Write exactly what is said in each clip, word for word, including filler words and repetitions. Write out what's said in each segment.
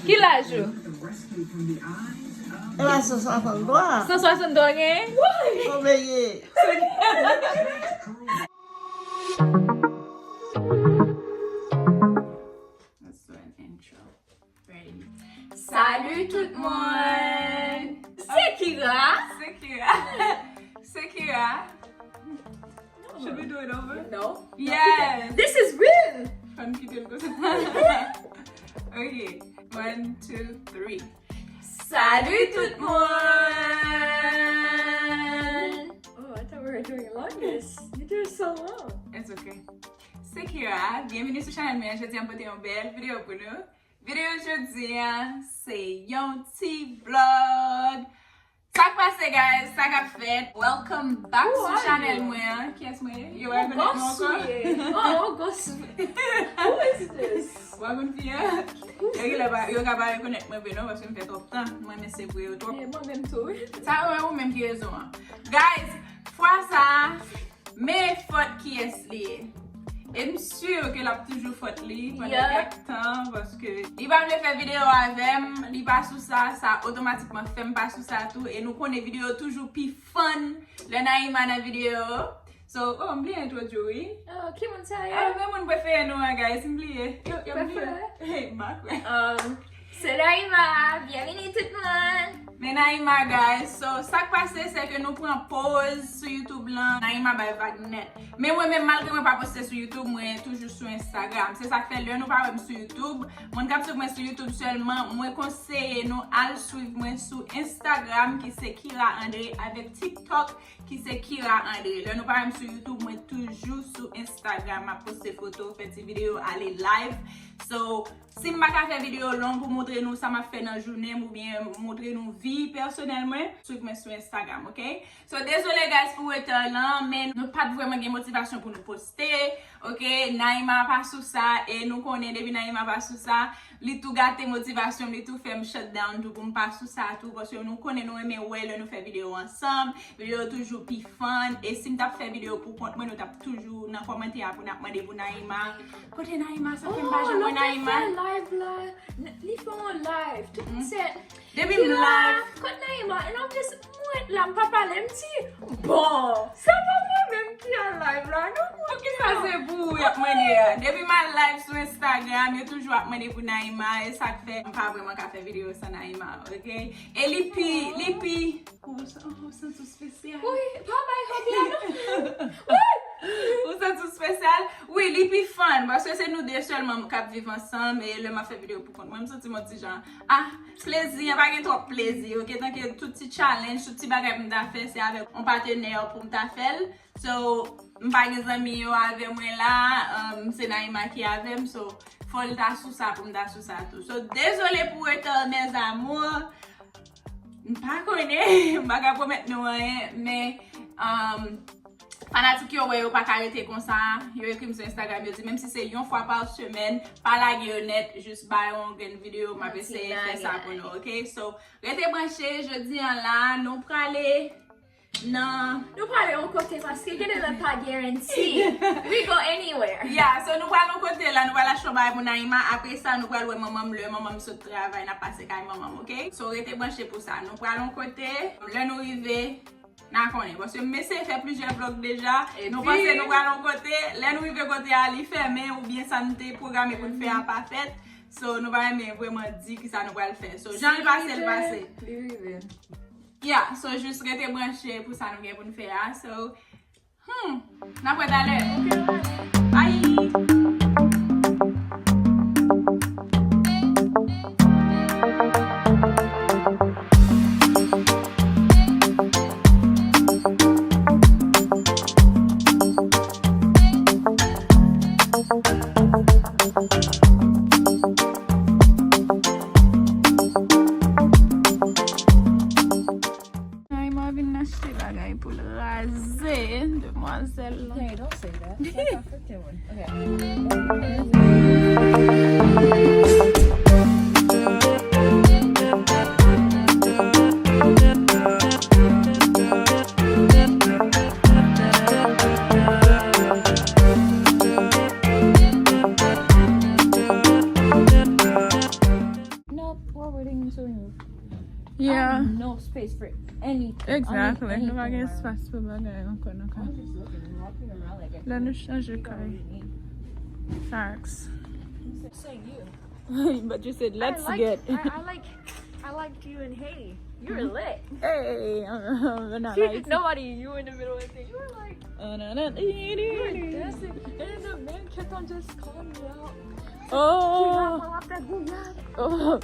Ki laj ou? E pa san swasanntwa. San swasanntwa gen? Konbyen ye? Let's do an intro. Ready? Salut tout moun! Se Kira! Se Kira! Se Kira! Should we do it over? No. Yes! This is real! Fò n kite l konsa. Ok. One, two, three. Salut tout moun! Oh, I thought we were doing longer. You do it so long. It's okay. Se Kira, byenveni sou chanèl mwen. Jodi a m pote yon bèl videyo pou nou. Videyo jodi a, se yon ti vlog. Sa k pase, guys? Sa k ap fèt? Welcome back sou chanèl mwen an. Kiyès mwen ye? Yo rekonèt mwen ankò? Oh, gos. Who is this? Ou pa konn fi a? Yo genlè pa, yo ka pa rekonèt mwen vre non, paske m fè twòp tan. Mwen renmen sevre yo twòp. Mwen menm tou, wi. Sa, ou menm ki rezon an. Guys, fwa sa, men fòt kiyès li ye. E m si ke l ap toujou fòt li pandan kèk tan, paske li pa vle fè videyo avè m, li pa sou sa, sa otomatikman fè m pa sou sa tou, e nou konnen videyo toujou pi fun lè Naïma nan videyo. So, oh, m bliye entwodui w, wi. Oh, ki moun sa ye? Ah, men moun prefere nou an, guys, m bliye. Yo, yo, m bliye. Prefere? Hey, m pa kwè. Um, Se Naïma, byenvini tout moun! Men Naïma, guys, so, sa k pase, se ke nou pran poz sou YouTube lan, Naïma bay vag nèt. Men mwen menm, malgre mwen pa poste sou YouTube, mwen toujou sou Instagram. Se sa k fè, lè nou pa wè m sou YouTube, moun k ap swiv mwen sou YouTube sèlman, mwen konseye nou al swiv mwen sou Instagram, ki se Kira André, avèk TikTok, ki se Kira André. Lè nou pa wè m sou YouTube, mwen toujou sou Instagram. M ap poste foto, fè ti videyo, ale live. So, si m pa ka fè videyo long pou montre nou sa m ap fè nan jounen m oubyen montre nou vi pèsonèl mwen, swiv mwen sou Instagram, ok? So, dezole, guys, pou retard lan, men nou pa t vrèman gen motivasyon pou nou poste, ok? Naïma pa sou sa, e nou konnen depi Naïma pa sou sa, li tou gate motivasyon m, li tou fè m shut down tou pou m pa sou sa tou, paske nou konnen nou renmen wè lè nou fè videyo ansanm, videyo toujou pi fun, e si m t ap fè videyo pou kont mwen, nou t ap toujou nan kòmantè a pou n ap mande pou Naïma. Kote Naïma? Sa fè m pa janm wè Naïma. Oh, lè w te fè live la, n-, li fè yon live, tout se Depi m live. Kot Naïma? And I'm just, mwen la, m pa pale, m di, bon, se pa mwen menm ki an live la, non. Poukisa se pou ou y ap mande a? Depi m al live sou Instagram, yo toujou ap mande pou Naïma, e sa k fè m pa vrèman ka fè videyo san Naïma, ok? E li pi, li pi, ou sa-, ou santi w espesyal? Wi, pa bay hug la, non. Wi! Ou santi w espesyal? Wi, li pi fun, paske se nou de sèlman k ap viv ansanm, e lè m ap fè videyo pou kont mwen, m santi m on ti jan, ah, plezi an, pa gen twòp plezi, ok? Tanke tout ti challenge, tout ti bagay pou m ta fè, se avèk yon patenè pou m ta fè l. So, m pa gen zanmi yo avè mwen la, um, se Naïma ki avè m, so, fò l ta sou sa pou m ta sou sa tou. So, dezole pou retard, mes amours. M pa konnen, m pa ka pwomèt nou anyen, men, um, fanatik yo wè yo pa ka rete konsa, yo ekri m sou Instagram, yo di menm si se yon fwa pa semèn, pa lage yo nèt, jis bay yon grenn videyo, m ap eseye fè sa pou nou, ok? So, rete branche, jodi an la, nou prale nan Nou prale yon kote paske gen de lòt pa guarantee. We go anywhere. Yeah, so nou pral yon kote la, nou pral achte yon bagay pou Naïma. Apre sa, nou pral wè manman m, lè manman m sot travay, n ap pase kay manman m, ok? So, rete branche pou sa. Nou pral yon kote, lè nou rive, n a konnen. Paske m eseye fè plizyè vlog deja. Nou panse nou pral yon kote, lè nou rive kote a, li fèmen oubyen sa n te pwograme pou n fè a pa fèt. So, nou pa renmen vrèman di kisa nou pral fè. So, jan l pase, l pase. Li rive. Yeah, so jis rete branche pou sa nou gen pou n fè a. So, hmm, n ap wè talè. Ok, talè. Bye. Naïma vin achte bagay pou l raze, demwazèl lan. Hey, don't say that. Sa ka afekte mwen. Ok. No, We're waiting until we move. Yeah. I have no space for anything. Exactly. Nou pa gen espas pou bagay ankò nan kay. I'm just looking and walking around like I Lè nou chanje kay. Facts. Saying you. But you said, "Let's I like, get." I, I like, I liked you in Haiti. You were lit. Hey, I'm not nice. Nobody, you in the middle of the thing. You were like, you were dancing, and then the man kept on just calling you out. Oh. Oh.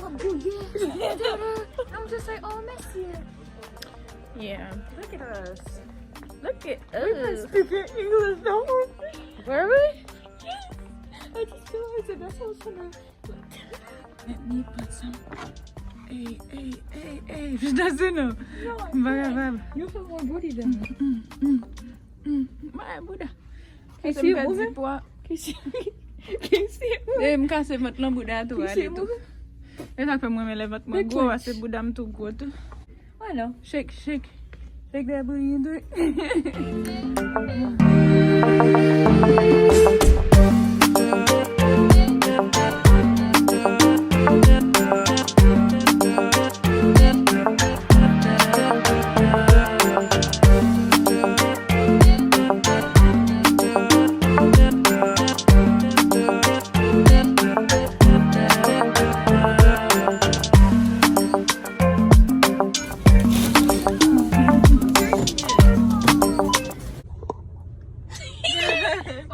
I'm just like, oh, merci. Yeah. Look at us. Look at us. We were speaking English the whole thing. Were we? Yes. I just realized that that's how I was trying to Let me put some. Hey, hey, hey, hey. Just doesn't know. No, I feel like you feel more booty than me. Mm, mm, mm, mm. My Buddha. Can you see it moving? Can you see it moving? Eh, m kase vant lan Buddha tou ale tou. E sa k fè mwen renmen lè vant mwen gwo, paske Buddha m tou gwo tou. Why no? Shake, shake. Shake that booty and do it.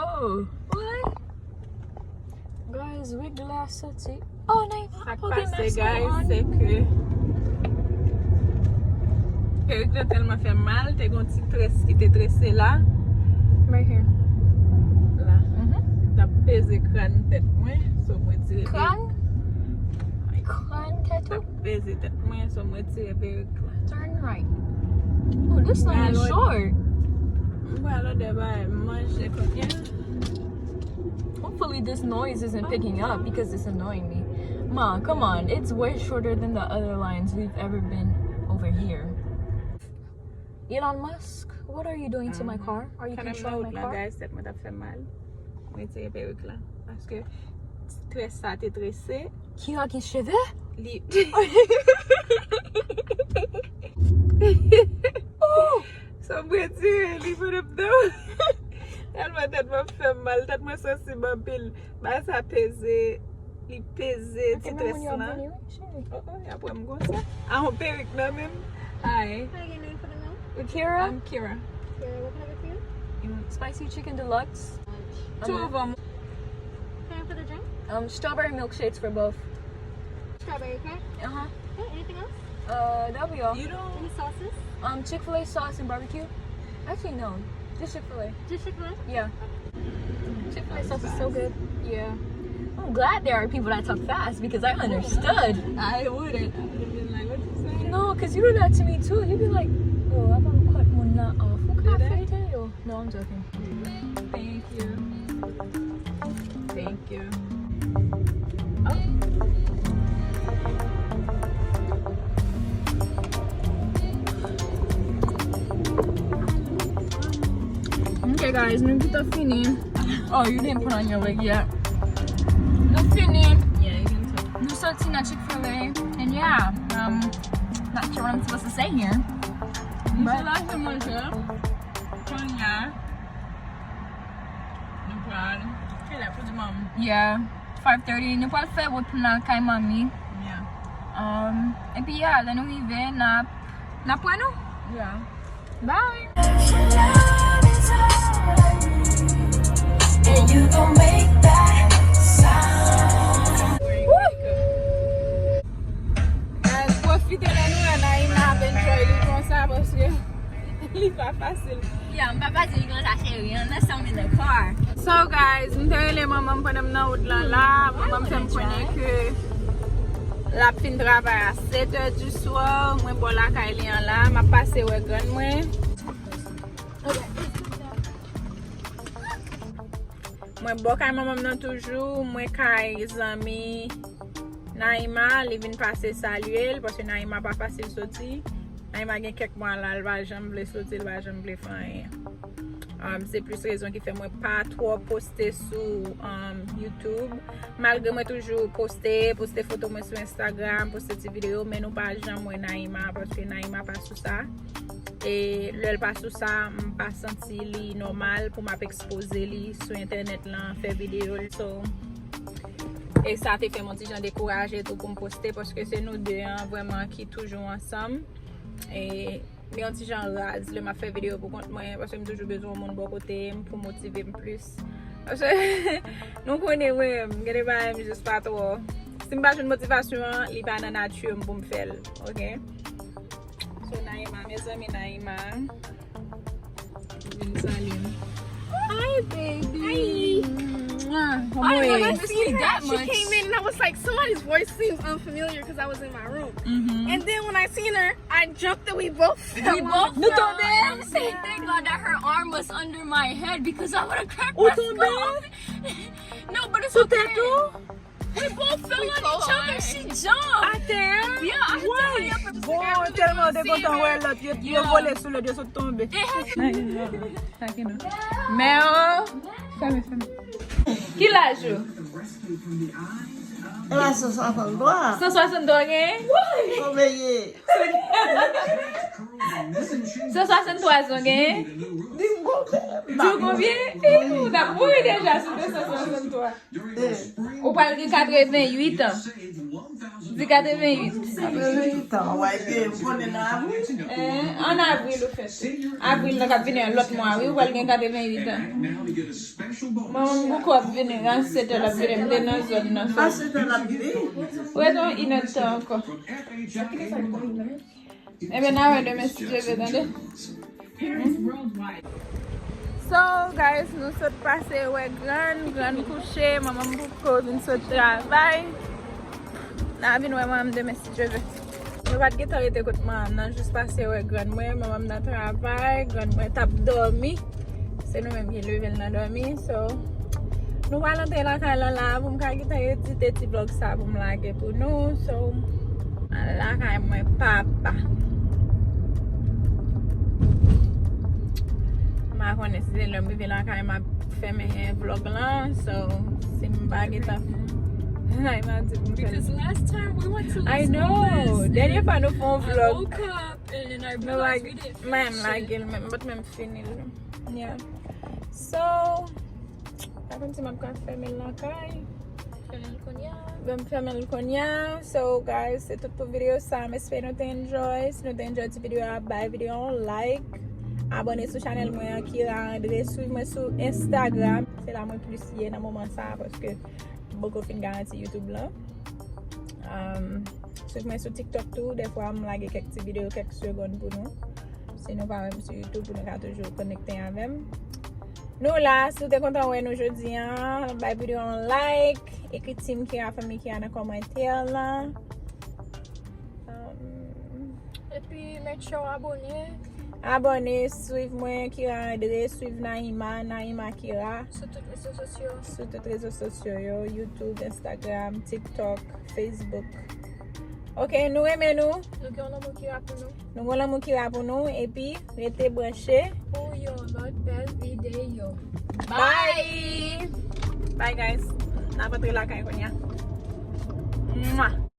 Oh, what? Guys, wig la soti. Oh, nice. Sa k pase, guys, se ke perik la tèlman fè m mal, te gen yon ti tres ki te trese la. Right here. La. Mhm. T ap peze kràn tèt mwen, so mwen tire. Kràn? Kràn tèt ou? Peze tèt mwen, so mwen tire perik la. Turn right. Oh, this line is short. M pral òdè bay manje kounye a. Hopefully this noise isn't picking up because it's annoying me. Ma, come on, it's way shorter than the other lines we've ever been over here. Elon Musk, what are you doing to my car? Are you controlling my car? Guys, tèt mwen t ap fè mal. Mwen retire perik la. Paske tres sa te trese. Kira gen cheve? Li. Oh! So mwen retire li pou m. Tèlman tèt mwen fè m mal, tèt mwen sansib anpil. Bagay sa peze, li peze ti tres lan. Oh, oh, y ap wè m konsa. A yon perik nan men m. Hi. Can I get your name for the note? Kira? I'm Kira. Kira, what can I get for you? Mm, spicy chicken deluxe. Two of them. Can I for the drink? Um, strawberry milkshakes for both. Strawberry, correct? Uh-huh. Okay, anything else? Uh, that'll be all. You don't. Any sauces? Um, Chick-fil-A sauce and barbecue. Actually, no. Just Chick-fil-A. Just Chick-fil-A? Yeah. Chick-fil-A sauce is so good. Yeah. I'm glad there are people that talk fast because I understood. I wouldn't. I would have been like, "What you saying?" No, because you do that to me too. You'd be like, "Oh, I'm gonna cut one off." Did I? No, I'm joking. Thank you. Thank you. Oh. Okay, guys, nou gentan fini. Oh, you didn't put on your wig yet. Nou fini. Yeah, you can talk. Nou soti nan Chick-fil-A. And yeah, um, not sure what I'm supposed to say here. Nou te lage manje. Kounye a. Nou pral. Kilè pou di manmi? Yeah. Five thirty. Nou pral fè wout pou n al kay manmi. Yeah. Um, epi, yeah, lè nou rive, n ap, n ap wè nou. Yeah. Bye. And you gon' make that sound. Woo! Guys, pwofite lè nou wè Naïma ap enjoy li konsa, paske li pa fasil. Yeah, m pa fasil konsa, cheri. Unless I'm in the car. So, guys, m te rele manman m pandan m nan wout lan la. Manman m fè m konnen ke l ap fin travay a sèt è di swa. Mwen bò lakay li an la. M ap pase wè grann mwen. Mwen bò kay manman m nan toujou. Mwen kay zanmi Naïma, li vin pase salye l, paske Naïma pa fasil soti. Naïma gen kèk mwa la, l pa janm vle soti, l pa janm vle fè anyen. Um, se plis rezon ki fè mwen pa twò poste sou, um, YouTube. Malgre mwen toujou poste, poste foto mwen sou Instagram, poste ti videyo, men nou pa janm wè Naïma, paske Naïma pa sou sa. E lè l pa sou sa, m pa santi li nòmal pou m ap ekspoze li sou entènèt lan, fè videyo l. So, e sa te fè m yon ti jan dekouraje tou pou m poste, paske se nou de an vrèman ki toujou ansanm. E li yon ti jan raz lè m ap fè videyo pou kont mwen, paske m toujou bezwen yon moun bò kote m pou motive m plis. Paske nou konnen mwen, m gen de bagay m jis pa twò. Si m pa jwenn motivasyon an, li pa nan nati m pou m fè l, oke? So, Naïma, mezanmi, Naïma vin salye m. Hi, baby. Hi. Mwah. Kòman w ye? I didn't see her. She came in and I was like, somebody's voice seems unfamiliar because I was in my room. Mm-hmm. And then when I seen her, I jumped and we both fell. We both fell. Nou tonbe. I'm saying, thank God that her arm was under my head because I would have cracked my skull. Ou tonbe? No, but it's okay. Sou tèt ou? We both fell on each other. She jumped. Atè? Yeah, I had to hurry up and... Bon, tèlman yo te kontan wè lòt, yo, yo vole sou lòt, yo sot tonbe. It happened. Mè o, fèmen, fèmen. Ki laj ou? E la san swasanntwa. San swasanntwa w gen? Konbyen ye? San swasanntwa ou gen? Di m konbyen. Di w konbyen? Ou t ap mouri deja si w te san swasanntwa. Ou pral gen katrevenn uit an. Di katrevenn uit. Katrevenn uit an, w a gen, m konnen nan avril. Eh, an avril ou fèt. Avril nan k ap vini an, lòt mwa, wi, ou pral gen katrevenn uit an. Manman m bouko ap vini, nan sèt è l ap vini, m te nan zòn nan. A sèt è l ap vini? Ret yon inèdtan ankò. Ebyen, n a wè demen si Dye vle, tande. So, guys, nou sot pase wè grann, grann kouche, manman m poko vin sot travay. N a vin wè manman m demen si Dye vle. Nou pa t gentan rete kot manman m nan, jis pase wè grann mwen, manman m nan travay, grann mwen t ap dòmi. Se nou menm ki leve l nan dòmi. So, nou pral antre lakay lan la pou m ka gentan edite ti vlòg sa pou m lage pou nou. So, lakay mwen papa. M pa konnen si se lè m rive lakay m ap fèmen vlòg lan. So, si m pa gentan, Naïma di pou m fè. Because last time we went to... I know. Dènye fwa nou fè yon vlòg. I woke up and I realized we didn't finish it. Mwen menm lage l menm, m pa t menm fini l. Yeah. So, pa konn si m ap ka fèmen l lakay. Fèmen l kounye a. Bon, m fèmen l kounye a. So, guys, se tout pou videyo sa. M espere nou te enjoy. Si nou te enjoy ti videyo a, bay videyo a yon like. Abòne sou chanèl mwen an, Kira André. Swiv mwen sou Instagram. Se la mwen plis ye nan moman sa, paske m poko fin garanti YouTube lan. Um, swiv mwen sou TikTok tou. Dèfwa, m lage kèk ti videyo, kèk segonn pou nou. Si nou pa wè m sou YouTube, nou ka toujou konekte avè m. Nou la, si w te kontan wè nou jodi a, bay videyo a yon like, ekri Team Kira, Fanmi Kira nan kòmantè la. Um, epi make sure w abòne. Abòne, swiv mwen, Kira André, swiv Naïma, Naïma Kira. Sou tout rezo sosyo. Sou tout rezo sosyo yo, YouTube, Instagram, TikTok, Facebook. Ok, nou renmen nou. Nou gen yon lanmou Kira pou nou. Nou gen yon lanmou Kira pou nou, epi rete branche pou yon lòt bèl videyo. Bye! Bye, guys. N ap antre lakay kounye a. Mwa!